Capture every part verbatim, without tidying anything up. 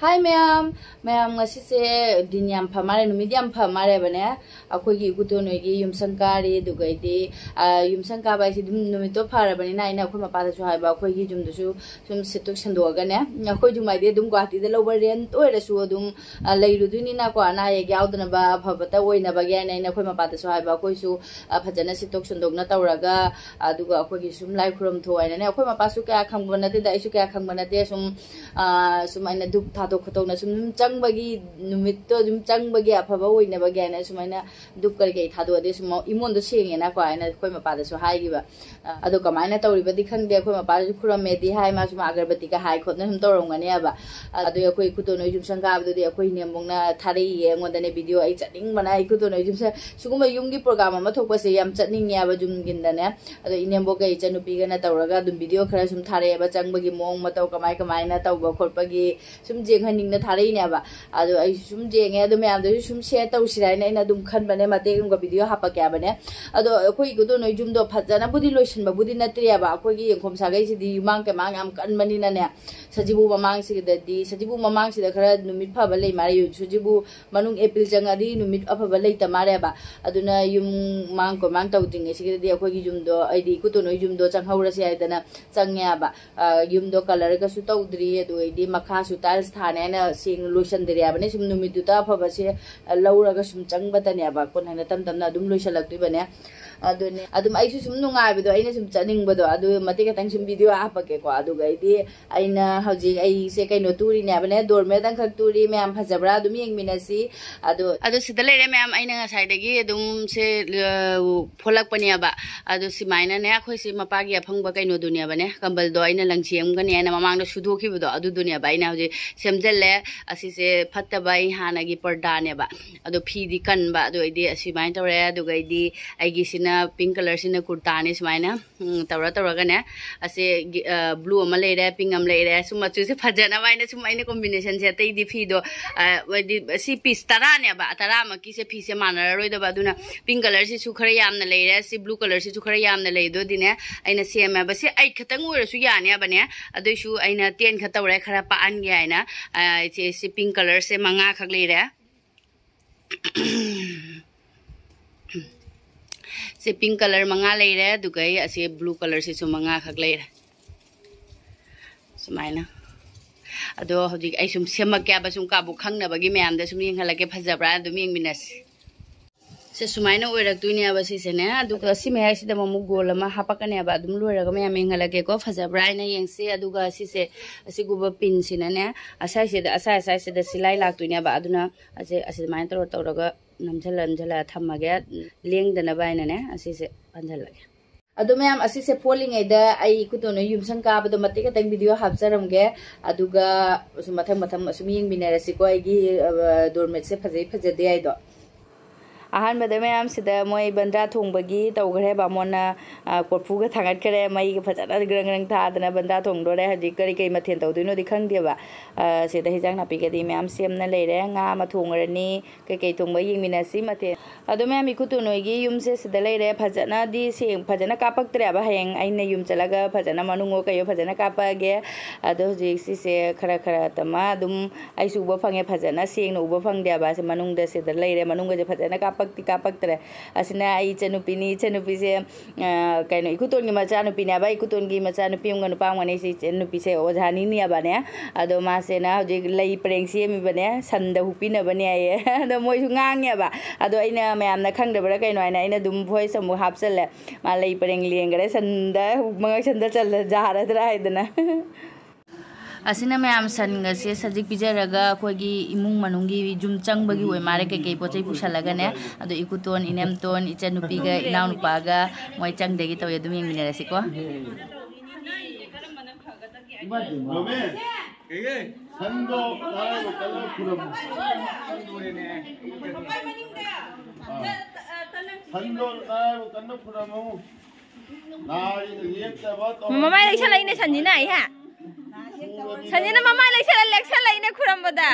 ꯍꯥꯏ ꯃꯌꯥꯝ, ꯃꯌꯥꯝ ꯉꯁꯤꯁꯦ ꯗꯤꯟ ꯌꯥꯝ ꯐ ꯃꯥꯜꯂꯦ, ꯅꯨꯃꯤꯠ ꯌꯥꯝ ꯐ ꯃꯥꯜꯂꯦꯕꯅꯦ꯫ ꯑꯩꯈꯣꯏꯒꯤ ꯏꯀꯨꯇꯣꯟ ꯍꯣꯏꯒꯤ ꯌꯨꯝꯁꯪ ꯀꯥꯔꯤ, ꯑꯗꯨꯒꯩꯗꯤ, ꯑ, ꯌꯨꯝꯁꯪ ꯀꯥꯕ ꯍꯥꯏꯁꯤ ꯑꯗꯨꯝ ꯅꯨꯃꯤꯠꯇꯣ ꯐꯔꯕꯅꯤꯅ ꯑꯩꯅ ꯑꯩꯈꯣꯏ ꯃꯄꯥꯗꯁꯨ ꯍꯥꯏꯕ, ꯑꯩꯈꯣꯏꯒꯤ ꯌꯨꯝꯗꯨꯁꯨ ꯁꯨꯝ ꯁꯤꯠꯇꯣꯛ ꯁꯦꯡꯗꯣꯛꯑꯒꯅꯦ, ꯑꯩꯈꯣꯏ ꯌꯨꯝ ꯍꯥꯏꯗꯤ ꯑꯗꯨꯝ ꯒꯨꯍꯥꯇꯤꯗ ꯂꯧꯕ rent ꯑꯣꯏꯔꯁꯨ ꯑꯗꯨꯝ, ꯑ, ꯂꯩꯔꯨꯗꯣꯏꯅꯤꯅꯀꯣ, ꯑꯅꯥ ꯑꯌꯦꯛ ꯌꯥꯎꯗꯅꯕ ꯑꯐꯕꯇ ꯑꯣꯏꯅꯕꯒꯤ ꯍꯥꯏꯅ ꯑꯩꯅ ꯑꯩꯈꯣꯏ ꯃꯄꯥꯗꯁꯨ ꯍꯥꯏꯕ, ꯑꯩꯈꯣꯏꯁꯨ, ꯑ, ꯐꯖꯅ ꯁꯤꯠꯇꯣꯛ ꯁꯦꯡꯗꯣꯛꯅ ꯇꯧꯔꯒ, ꯑꯗꯨꯒ ꯑꯩꯈꯣꯏꯒꯤ ꯁꯨꯝ ꯂꯥꯏ ꯈꯨꯔꯨꯝ ꯊꯣꯛꯑꯣ ꯍꯥꯏꯅꯅꯦ, ꯑꯩꯈꯣꯏ ꯃꯄꯥꯁꯨ ꯀꯌꯥ ꯈꯪꯕ ꯅꯠꯇꯦꯗ, ꯑꯩꯁꯨ ꯀꯌꯥ ꯈꯪꯕ ꯅꯠꯇꯦ, ꯁꯨꯝ ꯑ, ꯁꯨꯝ ꯑꯩꯅ ꯙꯨꯞ ꯊꯥꯗꯣꯛ ꯈꯣꯠꯇꯣꯛꯅ ꯁꯨꯝ, ꯁꯨꯝ ꯆꯪꯕꯒꯤ, ꯅꯨꯃꯤꯠꯇꯣ ꯑꯗꯨꯝ ꯆꯪꯕꯒꯤ ꯑꯐꯕ ꯑꯣꯏꯅꯕꯒꯤ ꯍꯥꯏꯅ ꯁꯨꯃꯥꯏꯅ ꯙꯨꯞ ꯀꯔꯤ ꯀꯔꯤ ꯊꯥꯗꯣꯛꯑꯗꯤ ꯁꯨꯝ ꯏꯃꯣꯟꯗꯣ ꯁꯦꯡꯉꯦꯅꯀꯣ ꯍꯥꯏꯅ ꯑꯩꯈꯣꯏ ꯃꯄꯥꯗꯁꯨ ꯍꯥꯏꯈꯤꯕ꯫ ꯑ, ꯑꯗꯣ ꯀꯃꯥꯏꯅ ꯇꯧꯔꯤꯕꯗꯤ ꯈꯪꯗꯦ, ꯑꯩꯈꯣꯏ ꯃꯄꯥꯁꯨ ꯈꯨꯔꯝꯃꯦꯗꯤ ꯍꯥꯏ, ꯃꯥꯁꯨ ꯑꯒꯔꯕꯇꯤꯒ ꯍꯥꯏ ꯈꯣꯠꯅ ꯁꯨꯝ ꯇꯧꯔꯝꯒꯅꯦꯕ꯫ ꯑꯗꯨꯒꯤ ꯑꯩꯈꯣꯏ ꯏꯀꯨꯇꯣꯟ ꯍꯣꯏ ꯌꯨꯝꯁꯪ ꯀꯥꯕꯗꯨꯗꯤ ꯑꯩꯈꯣꯏ ꯏꯅꯦꯝꯕꯣꯛꯅ ꯊꯥꯔꯛꯏꯌꯦ ꯑꯩꯉꯣꯟꯗꯅꯦ video, ꯑꯩ ꯆꯠꯅꯤꯡꯕꯅ, ꯑꯩ ꯏꯀꯨꯇꯣꯟ ꯍꯣꯏ ꯌꯨꯝꯁꯪ, ꯁꯤꯒꯨꯝꯕ ꯌꯨꯝꯒꯤ program ꯑꯃ ꯊꯣꯛꯄꯁꯦ ꯌꯥꯝ ꯆꯠꯅꯤꯡꯉꯦꯕ ꯌꯨꯝꯒꯤꯗꯅꯦ꯫ ꯑꯗꯣ ꯏꯅꯦꯝꯕꯣꯛꯀ ꯏꯆꯟꯅꯨꯄꯤꯒꯅ ꯇꯧꯔꯒ ꯑꯗꯨꯝ video ꯈꯔ ꯁꯨꯝ ꯊꯥꯔꯛꯑꯦꯕ, ꯆꯪꯕꯒꯤ ꯃꯑꯣꯡ ꯃꯇꯧ ꯀꯃꯥꯏ ꯀꯃꯥꯏꯅ ꯇꯧꯕ ꯈꯣꯠꯄꯒꯤ ꯁꯨꯝ ꯌꯦꯡꯍꯟꯅꯤꯡꯅ ꯊꯥꯔꯛꯏꯅꯦꯕ꯫ ꯑꯗꯣ ꯑꯩꯁꯨ ꯁꯨꯝ ꯌꯦꯡꯉꯦ, ꯑꯗꯣ ꯃꯌꯥꯝꯗꯁꯨ ꯁꯨꯝ share ꯇꯧꯁꯤꯔꯥ ꯍꯥꯏꯅ ꯑꯩꯅ ꯑꯗꯨꯝ ꯈꯟꯕꯅꯦ, ꯃꯇꯦꯛ ꯑꯃꯒ video ꯍꯥꯞꯄꯛꯀꯦ ꯍꯥꯏꯕꯅꯦ꯫ ꯑꯗꯣ ꯑꯩꯈꯣꯏ ꯏꯀꯨꯇꯣꯟ ꯍꯣꯏ ꯌꯨꯝꯗꯣ ꯐꯖꯅꯕꯨꯗꯤ ꯂꯣꯏꯁꯤꯟꯕꯕꯨꯗꯤ ꯅꯠꯇ꯭ꯔꯤꯑꯕ, ꯑꯩꯈꯣꯏꯒꯤ ꯌꯦꯡꯈꯣꯝ ꯁꯥꯒꯩꯁꯤꯗꯤ ꯌꯨꯝꯃꯥꯡ ꯀꯩꯃꯥꯡ ꯌꯥꯝ ꯀꯟꯕꯅꯤꯅꯅꯦ, ꯁꯖꯤꯕꯨ ꯃꯃꯥꯡꯁꯤꯗꯗꯤ, ꯁꯖꯤꯕꯨ ꯃꯃꯥꯡꯁꯤꯗ ꯈꯔ ꯅꯨꯃꯤꯠ ꯐꯕ ꯂꯩ ꯃꯥꯜꯂꯦ, ꯁꯖꯤꯕꯨ ꯃꯅꯨꯡ April ꯆꯪꯉꯛꯑꯗꯤ ꯅꯨꯃꯤꯠ ꯑꯐꯕ ꯂꯩꯇ ꯃꯥꯜꯂꯦꯕ꯫ ꯑꯗꯨꯅ ꯌꯨꯝ ꯃꯥꯡ ꯀꯣꯏꯃꯥꯡ ꯇꯧꯗ꯭ꯔꯤꯉꯩꯁꯤꯗꯗꯤ ꯑꯩꯈꯣꯏꯒꯤ ꯌꯨꯝꯗꯣ, ꯑꯩꯗꯤ ꯏꯀꯨꯇꯣꯟ ꯍꯣꯏ ꯌꯨꯝꯗꯣ ꯆꯪꯍꯧꯔꯁꯤ ꯍꯥꯏꯗꯅ ꯆꯪꯉꯦꯕ꯫ ꯑ, ꯌꯨꯝꯗꯣ colourꯒꯁꯨ ꯇꯧꯗ꯭ꯔꯤ, ꯑꯗꯨꯗꯩꯗꯤ ꯃꯈꯥꯁꯨ tiles ꯊꯥꯅꯤ ꯍꯥꯏꯅ ꯁꯦꯡꯅ ꯂꯣꯏꯁꯟꯗ꯭ꯔꯤ ꯍꯥꯏꯕꯅꯤ꯫ ꯁꯨꯝ ꯅꯨꯃꯤꯠꯇꯨꯗ ꯑꯐꯕꯁꯦ, ꯑ, ꯂꯧꯔꯒ ꯁꯨꯝ ꯆꯪꯕꯇꯅꯦꯕ, ꯀꯣꯟꯅ ꯇꯞ ꯇꯞꯅ ꯑꯗꯨꯝ ꯂꯣꯏꯁꯜꯂꯛꯇꯣꯏꯕꯅꯦ꯫ ꯑꯗꯨꯅꯦ, ꯑꯗꯨꯝ ꯑꯩꯁꯨ ꯁꯨꯝ ꯅꯨꯡꯉꯥꯏꯕꯗꯣ, ꯑꯩꯅ ꯁꯨꯝ ꯆꯠꯅꯤꯡꯕꯗꯣ, ꯑꯗꯨ ꯃꯇꯦꯛ ꯈꯛꯇꯪ ꯁꯨꯝ video ꯍꯥꯞꯄꯛꯀꯦꯀꯣ꯫ ꯑꯗꯨꯒ ꯑꯩꯗꯤ ꯑꯩꯅ ꯍꯧꯖꯤꯛ ꯑꯩꯁꯦ ꯀꯩꯅꯣ ꯇꯨꯔꯤꯅꯦꯕꯅꯦ, doormat ꯑꯃꯈꯛ ꯇꯨꯔꯤ꯫ ꯃꯌꯥꯝ ꯐꯖꯕ꯭ꯔꯥ? ꯑꯗꯨꯝ ꯌꯦꯡꯃꯤꯟꯅꯁꯤ꯫ ꯑꯗꯣ, ꯑꯗꯣ ꯁꯤꯗ ꯂꯩꯔꯦ ꯃꯌꯥꯝ, ꯑꯩꯅ ꯉꯁꯥꯏꯗꯒꯤ ꯑꯗꯨꯝ ꯁꯦ, ꯑ, ꯐꯣꯠꯂꯛꯄꯅꯦꯕ꯫ ꯑꯗꯣ ꯁꯨꯃꯥꯏꯅꯅꯦ, ꯑꯩꯈꯣꯏꯁꯤ ꯃꯄꯥꯒꯤ ꯑꯐꯪꯕ ꯀꯩꯅꯣꯗꯨꯅꯦꯕꯅꯦ, ꯀꯝꯕꯜꯗꯣ ꯑꯩꯅ ꯂꯪꯁꯦꯝꯒꯅꯤ ꯍꯥꯏꯅ ꯃꯃꯥꯡꯗ ꯁꯨꯗꯣꯛꯈꯤꯕꯗꯣ, ꯑꯗꯨꯗꯨꯅꯦꯕ ꯑꯩꯅ ꯍꯧꯖꯤꯛ ꯁꯦꯝꯖꯤꯜꯂꯦ꯫ ꯑꯁꯤꯁꯦ ꯐꯠꯇꯕ ꯑꯩ ꯍꯥꯟꯅꯒꯤ ꯄꯔꯗꯥꯅꯦꯕ, ꯑꯗꯣ ꯐꯤꯗꯤ ꯀꯟꯕ꯫ ꯑꯗꯨ ꯑꯩꯗꯤ ꯑꯁꯨꯃꯥꯏꯅ ꯇꯧꯔꯦ꯫ ꯑꯗꯨꯒ ꯑꯩꯗꯤ ꯑꯩꯒꯤ ꯁꯤ ꯄꯤꯡ ꯀꯂꯔꯁꯤꯅ ꯀꯨꯔꯇꯥꯅꯤ꯫ ꯁꯨꯃꯥꯏꯅ ꯎꯝ, ꯇꯧꯔ ꯇꯧꯔꯒꯅꯦ, ꯑꯁꯤ ꯕ꯭ꯂꯨ ꯑꯃ ꯂꯩꯔꯦ, ꯄꯤꯡ ꯑꯃ ꯂꯩꯔꯦ꯫ ꯁꯨꯝ ꯃꯆꯨꯁꯦ ꯐꯖꯅꯕ ꯍꯥꯏꯅ ꯁꯨꯝ ꯑꯩꯅ ꯀꯣꯝꯕꯤꯅꯦꯁꯟꯁꯦ, ꯑꯇꯩꯗꯤ ꯐꯤꯗꯣ ꯍꯥꯏꯗꯤ ꯁꯤ ꯄꯤꯁ ꯇꯔꯥꯅꯦꯕ, ꯇꯔꯥꯃꯛꯀꯤꯁꯦ ꯐꯤꯁꯦ ꯃꯥꯟꯅꯔꯔꯣꯏꯗꯕ꯫ ꯑꯗꯨꯅ ꯄꯤꯡ ꯀꯂꯔꯁꯤꯁꯨ ꯈꯔ ꯌꯥꯝꯅ ꯂꯩꯔꯦ, ꯁꯤ ꯕ꯭ꯂꯨ ꯀꯂꯔꯁꯤꯁꯨ ꯈꯔ ꯌꯥꯝꯅ ꯂꯩꯗꯣꯏꯗꯤꯅꯦ, ꯑꯩꯅ ꯁꯦꯝꯃꯦꯕ꯫ ꯁꯤ ꯑꯩꯠ ꯈꯛꯇꯪ ꯑꯣꯏꯔꯁꯨ ꯌꯥꯅꯦꯕꯅꯦ, ꯑꯗꯨꯏꯁꯨ ꯑꯩꯅ ꯇꯦꯟ ꯈꯛ ꯇꯧꯔꯦ, ꯈꯔ ꯄꯥꯛꯍꯟꯒꯦ ꯍꯥꯏꯅ꯫ ꯁꯤ ꯄꯤꯡ ꯀꯂꯔꯁꯦ ꯃꯉꯥꯈꯛ ꯂꯩꯔꯦ꯫ ꯁꯤ ꯄꯤꯡ ꯀꯂꯔ ꯃꯉꯥ ꯂꯩꯔꯦ, ꯑꯗꯨꯒ ꯑꯩ ꯑꯁꯤ ꯕ꯭ꯂꯨ ꯀꯂꯔꯁꯤꯁꯨ ꯃꯉꯥꯈꯛ ꯂꯩꯔꯦ꯫ ꯁꯨꯃꯥꯏꯅ꯫ ꯑꯗꯣ ꯍꯧꯖꯤꯛ ꯑꯩ ꯁꯨꯝ ꯁꯦꯝꯃꯛꯀꯦ ꯍꯥꯏꯕ, ꯁꯨꯝ ꯀꯥꯕꯨ ꯈꯪꯅꯕꯒꯤ ꯃꯌꯥꯝꯗ ꯁꯨꯝ ꯌꯦꯡꯍꯜꯂꯛꯀꯦ, ꯐꯖꯕ꯭ꯔꯥ ꯑꯗꯨꯝ ꯌꯦꯡꯃꯤꯟꯅꯁꯤ꯫ ꯁꯦ ꯁꯨꯃꯥꯏꯅ ꯑꯣꯏꯔꯛꯇꯣꯏꯅꯦꯕ ꯁꯤꯁꯦꯅꯦ꯫ ꯑꯗꯨꯒ ꯁꯤ ꯃꯌꯥꯏꯁꯤꯗ ꯑꯃꯨꯛ ꯒꯣꯜ ꯑꯃ ꯍꯥꯄꯛꯀꯅꯦꯕ꯫ ꯑꯗꯨꯝ ꯂꯣꯏꯔꯒ ꯃꯌꯥꯝ ꯌꯦꯡꯍꯜꯂꯛꯀꯦꯀꯣ, ꯐꯖꯕ꯭ꯔꯥ ꯍꯥꯏꯅ ꯌꯦꯡꯁꯤ꯫ ꯑꯗꯨꯒ ꯁꯤꯁꯦ, ꯑꯁꯤꯒꯨꯝꯕ ꯄꯤꯟꯁꯤꯅꯅꯦ, ꯑꯁꯥꯏꯁꯤꯗ, ꯑꯁꯥꯏ ꯑꯁꯥꯏꯁꯤꯗ ꯁꯤꯂꯥꯏ ꯂꯥꯛꯇꯣꯏꯅꯦꯕ꯫ ꯑꯗꯨꯅ ꯑꯁꯤ ꯑꯁꯨꯃꯥꯏꯅ ꯇꯧꯔ ꯇꯧꯔꯒ ꯅꯝꯁꯤꯜꯂ ꯅꯝꯁꯤꯜꯂ ꯊꯝꯃꯒꯦ, ꯂꯦꯡꯗꯅꯕ ꯍꯥꯏꯅꯅꯦ꯫ ꯑꯁꯤꯁꯦ ꯄꯥꯟꯁꯤꯜꯂꯒꯦ꯫ ꯑꯗꯣ ꯃꯌꯥꯝ, ꯑꯁꯤꯁꯦ ꯐꯣꯠꯂꯤꯉꯩꯗ ꯑꯩ ꯏꯀꯨꯇꯣꯟꯅ ꯌꯨꯝꯁꯪ ꯀꯥꯕꯗꯣ ꯃꯇꯦꯛ ꯈꯛꯇꯪ ꯚꯤꯗꯤꯑꯣ ꯍꯥꯞꯆꯔꯝꯒꯦ꯫ ꯑꯗꯨꯒ ꯁꯨꯝ ꯃꯊꯪ ꯃꯊꯪ ꯑꯁꯨꯝ ꯌꯦꯡꯃꯤꯟꯅꯔꯁꯤꯀꯣ, ꯑꯩꯒꯤ ꯗꯣꯔꯃꯦꯠꯁꯦ ꯐꯖꯩ ꯐꯖꯗꯦ ꯍꯥꯏꯗꯣ꯫ ꯑꯍꯥꯟꯕꯗ ꯃꯌꯥꯝꯁꯤꯗ ꯃꯣꯏ ꯕꯟꯗ꯭ꯔꯥ ꯊꯣꯡꯕꯒꯤ ꯇꯧꯈ꯭ꯔꯦ꯫ ꯕꯥꯃꯣꯟꯅ ꯀꯣꯔꯐꯨꯒ ꯊꯥꯡꯒꯠꯈ꯭ꯔꯦ, ꯃꯩꯒ ꯐꯖꯅ ꯒ꯭ꯔꯪ ꯒ꯭ꯔꯪ ꯊꯥꯗꯅ ꯕꯟꯗ꯭ꯔꯥ ꯊꯣꯡꯗꯣꯔꯦ꯫ ꯍꯧꯖꯤꯛ ꯀꯔꯤ ꯀꯔꯤ ꯃꯊꯦꯜ ꯇꯧꯗꯣꯏꯅꯣꯗꯤ ꯈꯪꯗꯦꯕ꯫ ꯁꯤꯗ ꯍꯤꯟꯖꯥꯡ ꯅꯥꯄꯤꯒꯗꯤ ꯃꯌꯥꯝ ꯁꯦꯝꯅ ꯂꯩꯔꯦ꯫ ꯉꯥ ꯑꯃ ꯊꯣꯡꯉꯨꯔꯅꯤ, ꯀꯩꯀꯩ ꯊꯣꯡꯕ ꯌꯦꯡꯃꯤꯟꯅꯁꯤ ꯃꯊꯦꯜ꯫ ꯑꯗꯣ ꯃꯌꯥꯝ, ꯏꯀꯨꯇꯣꯟ ꯍꯣꯏꯒꯤ ꯌꯨꯝꯁꯦ ꯁꯤꯗ ꯂꯩꯔꯦ꯫ ꯐꯖꯅꯗꯤ ꯁꯦꯡ-, ꯐꯖꯅ ꯀꯥꯞꯄꯛꯇ꯭ꯔꯦꯕ꯫ ꯍꯌꯦꯡ ꯑꯩꯅ ꯌꯨꯝ ꯆꯠꯂꯒ ꯐꯖꯅ ꯃꯅꯨꯡ ꯑꯣ ꯀꯩꯑꯣ ꯐꯖꯅ ꯀꯥꯞꯄꯛꯑꯒꯦ꯫ ꯑꯗꯣ ꯍꯧꯖꯤꯛ ꯁꯤꯁꯦ ꯈꯔ ꯈꯔ ꯇꯃ ꯑꯗꯨꯝ ꯑꯩꯁꯨ ꯎꯕ ꯐꯪꯉꯦ, ꯐꯖꯅ ꯁꯦꯡꯅ ꯎꯕ ꯐꯪꯗꯦꯕ꯫ ꯁꯤ ꯃꯅꯨꯡꯗ ꯁꯤꯗ ꯂꯩꯔꯦ, ꯃꯅꯨꯡꯒꯁꯦ ꯐꯖꯅ ꯀꯥꯞꯄꯛꯇꯤ ꯀꯥꯞꯄꯛꯇ꯭ꯔꯦ꯫ ꯑꯁꯤꯅ ꯑꯩ ꯏꯆꯟꯅꯨꯄꯤꯅꯤ, ꯏꯆꯟꯅꯨꯄꯤꯁꯦ ꯀꯩꯅꯣ, ꯏꯀꯨꯇꯣꯟꯒꯤ ꯃꯆꯥꯅꯨꯄꯤꯅꯦꯕ꯫ ꯏꯀꯨꯇꯣꯟꯒꯤ ꯃꯆꯥꯅꯨꯄꯤ ꯑꯃꯒ ꯅꯨꯄꯥ ꯑꯃꯒꯅꯦ꯫ ꯑꯩꯁꯦ ꯏꯆꯟꯅꯨꯄꯤꯁꯦ ꯑꯣꯖꯥꯅꯤꯅꯦꯕꯅꯦ꯫ ꯑꯗꯣ ꯃꯥꯁꯦꯅ ꯍꯧꯖꯤꯛ ꯂꯩ ꯄꯔꯦꯡ ꯁꯦꯝꯃꯤꯕꯅꯦ, ꯁꯟꯗ ꯍꯨꯛꯄꯤꯅꯕꯅꯦ ꯍꯥꯏꯌꯦ꯫ ꯑꯗꯣ ꯃꯣꯏꯁꯨ ꯉꯥꯡꯉꯦꯕ꯫ ꯑꯗꯣ ꯑꯩꯅ ꯃꯌꯥꯝꯅ ꯈꯪꯗꯕ꯭ꯔꯥ ꯀꯩꯅꯣ ꯍꯥꯏꯅ ꯑꯩꯅ ꯑꯗꯨꯝ ꯚꯣꯏꯁ ꯑꯃꯨꯛ ꯍꯥꯞꯆꯜꯂꯦ꯫ ꯃꯥ ꯂꯩ ꯄꯔꯦꯡ ꯂꯦꯡꯈꯔꯦ, ꯁꯟꯗ ꯍꯨꯛ-, ꯃꯉꯛ ꯁꯟꯗ ꯆꯜꯂ ꯖꯥꯔꯗ꯭ꯔꯥ ꯍꯥꯏꯗꯅ꯫ ꯑꯁꯤꯅ ꯃꯌꯥꯝ ꯁꯟꯒꯁꯦ ꯁꯖꯤꯛ ꯄꯤꯖꯔꯒ ꯑꯩꯈꯣꯏꯒꯤ ꯏꯃꯨꯡ ꯃꯅꯨꯡꯒꯤ ꯌꯨꯝ ꯆꯪꯕꯒꯤ ꯑꯣꯏ ꯃꯥꯜꯂꯦ, ꯀꯩꯀꯩ ꯄꯣꯠ ꯆꯩ ꯄꯨꯁꯜꯂꯒꯅꯦ꯫ ꯑꯗꯣ ꯏꯀꯨꯇꯣꯟ, ꯏꯅꯦꯝꯇꯣꯟ, ꯏꯆꯟꯅꯨꯄꯤꯒ ꯏꯅꯥꯎꯅꯨꯄꯥꯒ ꯃꯣꯏ ꯆꯪꯗꯒꯤ ꯇꯧꯋꯦ꯫ ꯑꯗꯨꯝ ꯌꯦꯡꯃꯤꯟꯅꯔꯁꯤꯀꯣ꯫ ꯁꯟꯗꯣ ꯇꯔꯥꯗꯣ ꯀꯜꯂꯒ ꯈꯨꯔꯝꯃꯨ꯫ ꯈꯟꯗꯣ ꯅꯥꯏꯕ ꯀꯟꯅ ꯈꯨꯔꯝꯃꯨ꯫ ꯅꯥꯏꯅ ꯌꯦꯛꯇꯕ ꯇꯧ꯫ ꯃꯃꯥꯏ ꯂꯩꯁꯜꯂꯛꯏꯅꯦ ꯁꯟꯁꯤꯅ ꯑꯩ ꯍꯥ꯫ ꯁꯟꯁꯤꯅ ꯃꯃꯥꯏ ꯂꯩꯁꯜꯂ ꯂꯦꯛꯁꯜꯂꯛꯏꯅꯦ ꯈꯨꯔꯝꯕꯗ꯫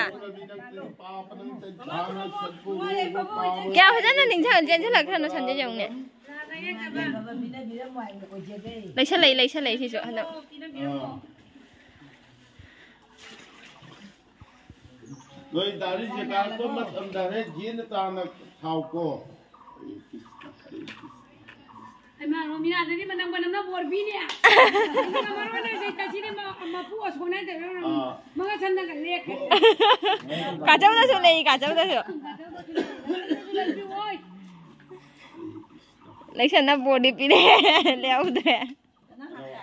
ꯀꯌꯥ ꯐꯖꯅ ꯅꯤꯡꯁꯤꯡ ꯆꯦꯟꯁꯤꯜꯂꯛꯇ꯭ꯔꯅꯣ ꯁꯟꯁꯦ ꯌꯦꯡꯉꯨꯅꯦ꯫ ꯂꯩꯁꯜꯂꯛꯏ ꯂꯩꯁꯜꯂꯛꯏ ꯁꯤꯁꯨ ꯍꯟꯗꯛ꯫ ꯑꯥ꯫ ꯅꯣꯏ ꯗꯥꯔꯤ ꯖꯦꯀꯥꯔ ꯀꯣ ꯃꯇꯝꯗ ꯍꯦꯛ ꯌꯦꯟꯅ ꯇꯥꯅ ꯊꯥꯎꯀꯣ꯫ ꯍꯩꯃꯥ, ꯔꯣꯃꯤꯅꯥꯗꯗꯤ ꯃꯅꯝ ꯃꯅꯝꯅ ꯕꯣꯔ ꯄꯤꯅꯦ꯫ ꯑꯗꯨꯒ ꯃꯔꯣꯟ ꯑꯁꯤ ꯀꯁꯤꯗꯤ ꯃ-, ꯃꯄꯨ ꯑꯁꯣꯟ ꯍꯥꯏꯗꯕ ꯑꯥ꯫ ꯃꯉꯛ ꯁꯝꯅꯒ ꯂꯦꯞꯈ꯭ꯔꯦ꯫ ꯀꯥꯖꯧꯗꯁꯨ ꯂꯩ, ꯀꯥꯖꯧꯗꯁꯨ꯫ ꯂꯩꯁꯟꯅ ꯕꯣꯔꯗꯤ ꯄꯤꯔꯦ, ꯂꯩꯍꯧꯗ꯭ꯔꯦ꯫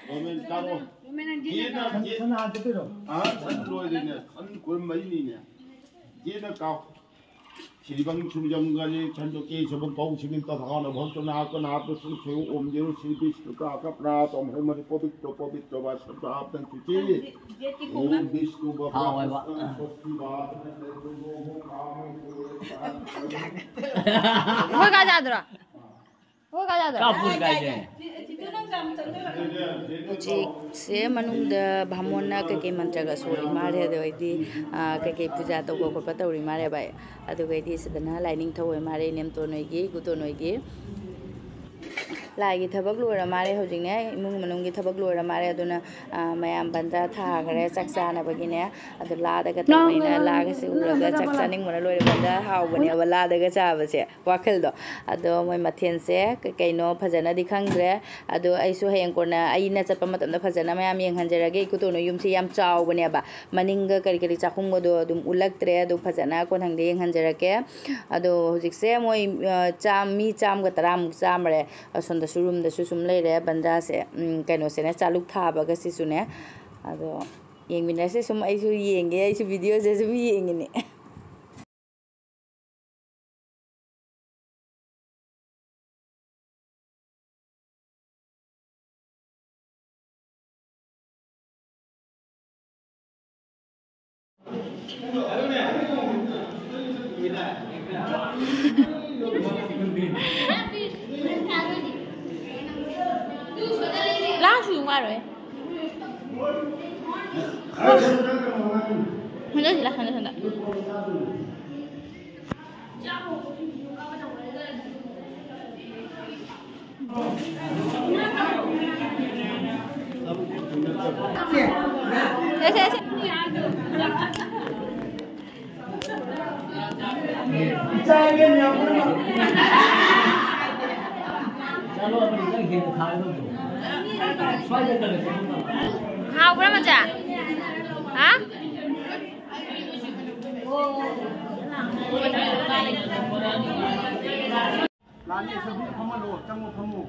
ꯒꯣꯔꯃꯦꯟ ꯀꯥꯔꯣ꯫ ꯒꯣꯔꯃꯦꯟ ꯍꯟꯖꯤꯟꯅ ꯌꯦꯟꯅ, ꯀꯥꯔꯣ꯫ ꯌꯦꯟ-, ꯁꯟ ꯍꯥꯟꯅ ꯆꯠꯇꯣꯏꯔꯣ? ꯑꯥ, ꯁꯟ ꯂꯣꯏꯔꯦꯅꯦ꯫ ꯁꯟ ꯀꯨꯟꯃꯔꯤꯅꯤꯅꯦ꯫ ꯌꯦꯟꯅ ꯀꯥꯎ꯫ ꯁꯤꯔꯤꯕꯪ ꯁꯨꯔꯤꯕꯪ ꯒꯥꯔꯤ ꯁꯟꯗꯣ ꯀꯦ ꯁꯨꯕꯪ ꯀꯧ ꯁꯤꯃꯤꯟ ꯇ ꯊꯥꯎꯅ ꯚꯛꯇ ꯅꯥ ꯀ ꯅꯥ ꯄ ꯁꯨ ꯁꯨ ꯑꯣꯝ ꯖꯤꯔꯣ ꯁ꯭ꯔꯤ ꯕꯤꯁꯅꯨ ꯀꯥ ꯀ ꯄ꯭ꯔꯥ ꯇꯣꯝ ꯍꯦ ꯃꯔꯤ ꯄꯣꯕꯤꯠꯇ ꯄꯣꯕꯤꯠꯇ ꯕꯥ ꯁꯟ ꯄꯥꯞ ꯇꯪ ꯁꯨ ꯆꯤ꯫ ꯖꯦꯠꯀꯤ ꯈꯣꯡꯅ ꯑꯣꯝ ꯕꯤꯁꯅꯨ ꯕ ꯊꯥꯎ ꯍꯥꯏꯕ꯫ ꯁ꯭ꯋꯁꯇꯤ ꯕꯥ꯫ ꯑꯩꯈꯣꯏ ꯀꯥ ꯌꯥꯗ꯭ꯔꯣ? ꯑꯩꯈꯣꯏ ꯀꯥ ꯌꯥꯗ꯭ꯔꯣ? ꯀꯥꯞꯄꯨ ꯀꯥꯏꯗꯦ꯫ ꯍꯧꯖꯤꯛꯁꯦ ꯃꯅꯨꯡꯗ ꯚꯥꯃꯣꯟꯅ ꯀꯩꯀꯩ ꯃꯟꯇ꯭ꯔꯒ ꯁꯣꯜꯂꯤ ꯃꯥꯜꯂꯦ, ꯑꯗꯨ ꯑꯩꯗꯤ, ꯑꯥ, ꯀꯩꯀꯩ ꯄꯨꯖꯥ ꯇꯧꯕ ꯈꯣꯠꯄ ꯇꯧꯔꯤ ꯃꯥꯜꯂꯦ ꯚꯥꯏ꯫ ꯑꯗꯨꯒꯩꯗꯤ ꯁꯤꯗꯅ ꯂꯥꯏꯅꯤꯡꯊꯧ ꯑꯣꯏ ꯃꯥꯜꯂꯦ, ꯏꯅꯦꯝꯇꯣꯟ ꯍꯣꯏꯒꯤ, ꯏꯀꯨꯇꯣꯟ ꯍꯣꯏꯒꯤ꯫ ꯂꯥꯏꯒꯤ ꯊꯕꯛ ꯂꯣꯏꯔ ꯃꯥꯜꯂꯦ ꯍꯧꯖꯤꯛꯅꯦ, ꯏꯃꯨꯡ ꯃꯅꯨꯡꯒꯤ ꯊꯕꯛ ꯂꯣꯏꯔ ꯃꯥꯜꯂꯦ꯫ ꯑꯗꯨꯅ, ꯑꯥ, ꯃꯌꯥꯝ ꯕꯟꯗ꯭ꯔꯥ ꯊꯥꯈ꯭ꯔꯦ ꯆꯥꯛ ꯆꯥꯅꯕꯒꯤꯅꯦ꯫ ꯑꯗꯨ ꯂꯥꯗꯒ ꯇꯧꯕꯅꯤꯅ ꯂꯥꯒꯁꯦ ꯎꯔꯒ ꯆꯥꯛ ꯆꯥꯅꯤꯡꯕꯅ ꯂꯣꯏꯔꯦ꯫ ꯕꯟꯗ꯭ꯔꯥ ꯍꯥꯎꯕꯅꯦꯕ ꯂꯥꯗꯒ ꯆꯥꯕꯁꯦ꯫ ꯋꯥꯈꯜꯗꯣ꯫ ꯑꯗꯣ ꯃꯣꯏ ꯃꯊꯦꯜꯁꯦ ꯀꯩ ꯀꯩꯅꯣ ꯐꯖꯅꯗꯤ ꯈꯪꯗ꯭ꯔꯦ꯫ ꯑꯗꯣ ꯑꯩꯁꯨ ꯍꯌꯦꯡ ꯀꯣꯟꯅ ꯑꯩꯅ ꯆꯠꯄ ꯃꯇꯝꯗ ꯐꯖꯅ ꯃꯌꯥꯝ ꯌꯦꯡꯍꯟꯖꯔꯒꯦ꯫ ꯏꯀꯨꯇꯣꯟ ꯍꯣꯏ ꯌꯨꯝꯁꯦ ꯌꯥꯝ ꯆꯥꯎꯕꯅꯦꯕ꯫ ꯃꯅꯤꯡꯒ ꯀꯔꯤ ꯀꯔꯤ ꯆꯥꯛꯈꯨꯝꯒꯗꯣ ꯑꯗꯨꯝ ꯎꯠꯂꯛꯇ꯭ꯔꯦ꯫ ꯑꯗꯨ ꯐꯖꯅ ꯀꯣꯟꯊꯪꯗ ꯌꯦꯡꯍꯟꯖꯔꯛꯀꯦ꯫ ꯑꯗꯣ ꯍꯧꯖꯤꯛꯁꯦ ꯃꯣꯏ, ꯑ, ꯆꯥꯝ-, ꯃꯤ ꯆꯥꯝꯒ ꯇꯔꯥꯃꯨꯛ ꯆꯥꯝꯃꯔꯦ꯫ ꯑꯁꯣꯝꯗꯁꯨ ꯔꯨꯝꯗꯁꯨ ꯁꯨꯝ ꯂꯩꯔꯦ꯫ ꯕꯟꯗ꯭ꯔꯥꯁꯦ, ꯎꯝ, ꯀꯩꯅꯣꯁꯤꯅ ꯆꯥꯂꯨꯛ ꯊꯥꯕꯒ ꯁꯤꯁꯨꯅꯦ꯫ ꯑꯗꯣ ꯌꯦꯡꯃꯤꯟꯅꯁꯦ꯫ ꯁꯨꯝ ꯑꯩꯁꯨ ꯌꯦꯡꯒꯦ, ꯑꯩꯁꯨ ꯚꯤꯗꯤꯑꯣꯁꯦ ꯁꯨꯝ ꯌꯦꯡꯉꯤꯅꯦ꯫ ꯂꯥꯡꯁꯨ ꯅꯨꯡꯉꯥꯏꯔꯣꯏ꯫ ꯍꯟꯗꯛꯁꯤ ꯂꯥꯛ ꯍꯟꯗꯛ ꯍꯟꯗꯛ꯫ ꯁꯦ, ꯁꯦ, ꯁꯦ꯫ ꯍꯥꯎꯕ꯭ꯔꯥ ꯃꯆꯥ? ꯍꯥ? ꯂꯥꯛꯑꯅꯤ, ꯁꯣꯝꯗ ꯐꯝꯍꯜꯂꯣ, ꯆꯪꯉꯣ, ꯐꯝꯃꯣ꯫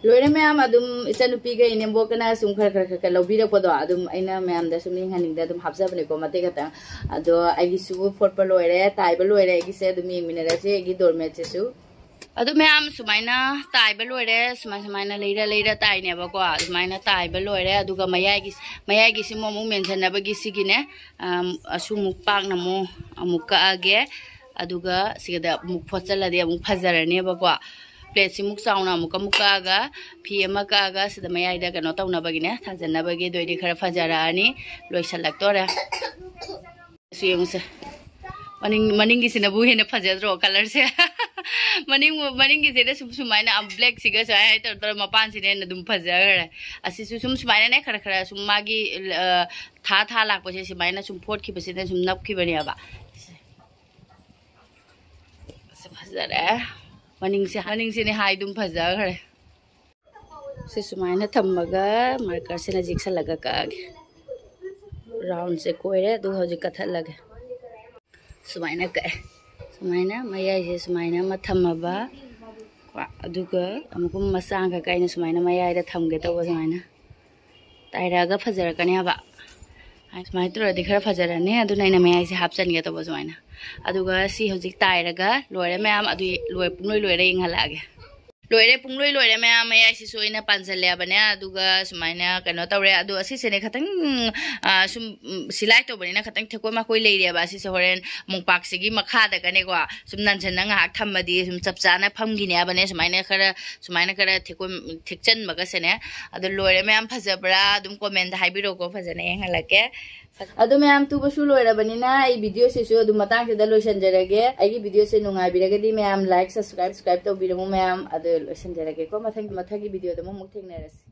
ꯂꯣꯏꯔꯦ ꯃꯌꯥꯝ, ꯑꯗꯨꯝ ꯏꯆꯟꯅꯨꯄꯤꯒ ꯏꯅꯦꯝꯕꯣꯛꯀꯅ ꯁꯨꯝ ꯈꯔ ꯈꯔ ꯈꯔ ꯈꯔ ꯂꯧꯕꯤꯔꯛꯄꯗꯣ, ꯑꯗꯨꯝ ꯑꯩꯅ ꯃꯌꯥꯝꯗ ꯁꯨꯝ ꯌꯦꯡꯍꯟꯅꯤꯡꯗ ꯑꯗꯨꯝ ꯍꯥꯞꯆꯕꯅꯦꯀꯣ, ꯃꯇꯦꯛ ꯈꯛꯇꯪ꯫ ꯑꯗꯣ ꯑꯩꯒꯤꯁꯨ ꯐꯣꯠꯄ ꯂꯣꯏꯔꯦ, ꯇꯥꯏꯕ ꯂꯣꯏꯔꯦ ꯑꯩꯒꯤꯁꯦ, ꯑꯗꯨꯝ ꯌꯦꯡꯃꯤꯟꯅꯔꯁꯦ ꯑꯩꯒꯤ ꯗꯣꯔꯃꯦꯠꯁꯤꯁꯨ꯫ ꯑꯗꯨ ꯃꯌꯥꯝ ꯁꯨꯃꯥꯏꯅ ꯇꯥꯏꯕ ꯂꯣꯏꯔꯦ, ꯁꯨꯃꯥꯏ ꯁꯨꯃꯥꯏꯅ ꯂꯩꯔ ꯂꯩꯔ ꯇꯥꯏꯅꯦꯕꯀꯣ꯫ ꯑꯗꯨꯃꯥꯏꯅ ꯇꯥꯏꯕ ꯂꯣꯏꯔꯦ, ꯑꯗꯨꯒ ꯃꯌꯥꯏꯒꯤ, ꯃꯌꯥꯏꯒꯤꯁꯤꯃꯨꯛ ꯑꯃꯨꯛ ꯃꯦꯟꯁꯤꯟꯅꯕꯒꯤ ꯁꯤꯒꯤꯅꯦ, ꯑꯝ, ꯑꯁꯨꯃꯨꯛ ꯄꯥꯛꯅ ꯑꯃꯨꯛ, ꯑꯃꯨꯛ ꯀꯛꯑꯒꯦ꯫ ꯑꯗꯨꯒ ꯁꯤꯗ ꯑꯃꯨꯛ ꯐꯣꯠꯆꯜꯂꯗꯤ ꯑꯃꯨꯛ ꯐꯖꯔꯅꯦꯕꯀꯣ꯫ ꯄ꯭ꯂꯦꯠꯁꯤꯃꯨꯛ ꯆꯥꯎꯅ ꯑꯃꯨꯛꯀ ꯑꯃꯨꯛ ꯀꯛꯑꯒ, ꯐꯤ ꯑꯃ ꯀꯛꯑꯒ ꯁꯤꯗ ꯃꯌꯥꯏꯗ ꯀꯩꯅꯣ ꯇꯧꯅꯕꯒꯤꯅꯦ, ꯊꯥꯖꯟꯅꯕꯒꯤ꯫ ꯑꯗꯨꯑꯣꯏꯗꯤ ꯈꯔ ꯐꯖꯔꯛꯑꯅꯤ, ꯂꯣꯏꯁꯜꯂꯛꯇꯣꯔꯦ꯫ ꯁꯤ ꯌꯦꯡꯉꯨꯁꯦ꯫ ꯃꯅꯤꯡ, ꯃꯅꯤꯡꯒꯤꯁꯤꯅꯕꯨ ꯍꯦꯟꯅ ꯐꯖꯗ꯭ꯔꯣ ꯀꯂꯔꯁꯦ? ꯃꯅꯤꯡ, ꯃꯅꯤꯡꯒꯤꯁꯤꯗ ꯁꯨꯝ ꯁꯨꯃꯥꯏꯅ ꯕ꯭ꯂꯦꯛꯁꯤꯒ ꯁꯨꯃꯥꯏꯅ ꯇꯧꯔ ꯇꯧꯔ ꯃꯄꯥꯟꯁꯤꯅ ꯍꯦꯟꯅ ꯑꯗꯨꯝ ꯐꯖꯈ꯭ꯔꯦ꯫ ꯑꯁꯤꯁꯨ ꯁꯨꯝ ꯁꯨꯃꯥꯏꯅꯅꯦ ꯈꯔ ꯈꯔ ꯁꯨꯝ ꯃꯥꯒꯤ, ꯑ, ꯊꯥ ꯊꯥ ꯂꯥꯛꯄꯁꯦ ꯁꯨꯃꯥꯏꯅ ꯁꯨꯝ ꯐꯣꯠꯈꯤꯕꯁꯤꯅ ꯁꯨꯝ ꯅꯞꯈꯤꯕꯅꯦꯕ꯫ ꯁꯤ ꯐꯖꯔꯦ꯫ ꯃꯅꯤꯡꯁꯦ, ꯃꯅꯤꯡꯁꯤꯅꯦ ꯍꯥꯏ ꯑꯗꯨꯝ ꯐꯖꯈ꯭ꯔꯦ꯫ ꯁꯤ ꯁꯨꯃꯥꯏꯅ ꯊꯝꯃꯒ ꯃꯥꯔꯀꯔꯁꯤꯅ ꯌꯦꯛꯁꯜꯂꯒ ꯀꯛꯑꯒꯦ꯫ ꯔꯥꯎꯟꯁꯦ ꯀꯣꯏꯔꯦ, ꯑꯗꯨꯒ ꯍꯧꯖꯤꯛ ꯀꯛꯊꯠꯂꯒꯦ꯫ ꯁꯨꯃꯥꯏꯅ ꯀꯛꯑꯦ꯫ ꯁꯨꯃꯥꯏꯅ ꯃꯌꯥꯏꯁꯦ ꯁꯨꯃꯥꯏꯅ ꯑꯃ ꯊꯝꯃꯕ, ꯀꯣ, ꯑꯗꯨꯒ ꯑꯃꯨꯛꯀ ꯃꯆꯥ ꯑꯃꯈꯛ ꯑꯩꯅ ꯁꯨꯃꯥꯏꯅ ꯃꯌꯥꯏꯗ ꯊꯝꯒꯦ ꯇꯧꯕ꯫ ꯁꯨꯃꯥꯏꯅ ꯇꯥꯏꯔꯛꯑꯒ ꯐꯖꯔꯛꯀꯅꯦꯕ꯫ ꯁꯨꯃꯥꯏꯅ ꯇꯧꯔꯗꯤ ꯈꯔ ꯐꯖꯔꯅꯤ, ꯑꯗꯨꯅ ꯑꯩꯅ ꯃꯌꯥꯏꯁꯦ ꯍꯥꯞꯆꯤꯟꯒꯦ ꯇꯧꯕ ꯁꯨꯃꯥꯏꯅ꯫ ꯑꯗꯨꯒ ꯁꯤ ꯍꯧꯖꯤꯛ ꯇꯥꯏꯔꯒ ꯂꯣꯏꯔꯦ ꯃꯌꯥꯝ, ꯑꯗꯨ ꯂꯣꯏ, ꯄꯨꯡꯂꯣꯏ ꯂꯣꯏꯔꯦ, ꯌꯦꯡꯍꯜꯂꯛꯑꯒꯦ꯫ ꯂꯣꯏꯔꯦ, ꯄꯨꯡꯂꯣꯏ ꯂꯣꯏꯔꯦ ꯃꯌꯥꯝ꯫ ꯃꯌꯥꯏꯁꯤꯁꯨ ꯑꯩꯅ ꯄꯥꯟꯁꯤꯜꯂꯦꯕꯅꯦ, ꯑꯗꯨꯒ ꯁꯨꯃꯥꯏꯅ ꯀꯩꯅꯣ ꯇꯧꯔꯦ꯫ ꯑꯗꯣ ꯑꯁꯤꯁꯦꯅꯦ ꯈꯤꯇꯪ, ꯑ, ꯁꯨꯝ, ꯎꯝ, ꯁꯤꯂꯥꯏ ꯇꯧꯕꯅꯤꯅ ꯈꯤꯇꯪ ꯊꯦꯛꯀꯣꯏ ꯃꯥꯀꯣꯏ ꯂꯩꯔꯦꯕ꯫ ꯑꯁꯤꯁꯦ ꯍꯣꯔꯦꯟ ꯃꯣꯝꯄꯥꯛꯁꯤꯒꯤ ꯃꯈꯥꯗꯒꯅꯦꯀꯣ ꯁꯨꯝ ꯅꯟꯁꯤꯟꯅ ꯉꯥꯏꯍꯥꯛ ꯊꯝꯃꯗꯤ ꯁꯨꯝ ꯆꯞ ꯆꯥꯅ ꯐꯝꯈꯤꯅꯦꯕꯅꯦ꯫ ꯁꯨꯃꯥꯏꯅ ꯈꯔ, ꯁꯨꯃꯥꯏꯅ ꯈꯔ ꯊꯦꯛꯀꯣꯏ, ꯊꯦꯛꯆꯟꯕꯒꯁꯦꯅꯦ꯫ ꯑꯗꯣ ꯂꯣꯏꯔꯦ ꯃꯌꯥꯝ, ꯐꯖꯕ꯭ꯔꯥ? ꯑꯗꯨꯝ comment ꯍꯥꯏꯕꯤꯔꯛꯑꯣꯀꯣ, ꯐꯖꯅ ꯌꯦꯡꯍꯜꯂꯛꯀꯦ꯫ ꯑꯗꯣ ꯃꯌꯥꯝ, ꯇꯨꯕꯁꯨ ꯂꯣꯏꯔꯕꯅꯤꯅ ꯑꯩ video ꯁꯤꯁꯨ ꯑꯗꯨꯝ ꯃꯇꯥꯡꯁꯤꯗ ꯂꯣꯏꯁꯤꯟꯖꯔꯒꯦ꯫ ꯑꯩꯒꯤ video ꯁꯦ ꯅꯨꯡꯉꯥꯏꯕꯤꯔꯒꯗꯤ ꯃꯌꯥꯝ like, subscribe, subscribe ꯇꯧꯕꯤꯔꯝꯃꯨ ꯃꯌꯥꯝ꯫ ꯑꯗꯨ ꯂꯣꯏꯁꯤꯟꯖꯔꯒꯦꯀꯣ꯫ ꯃꯊꯪ, ꯃꯊꯪꯒꯤ video ꯗ ꯑꯃꯨꯛ, ꯑꯃꯨꯛ ꯊꯦꯡꯅꯔꯁꯤ꯫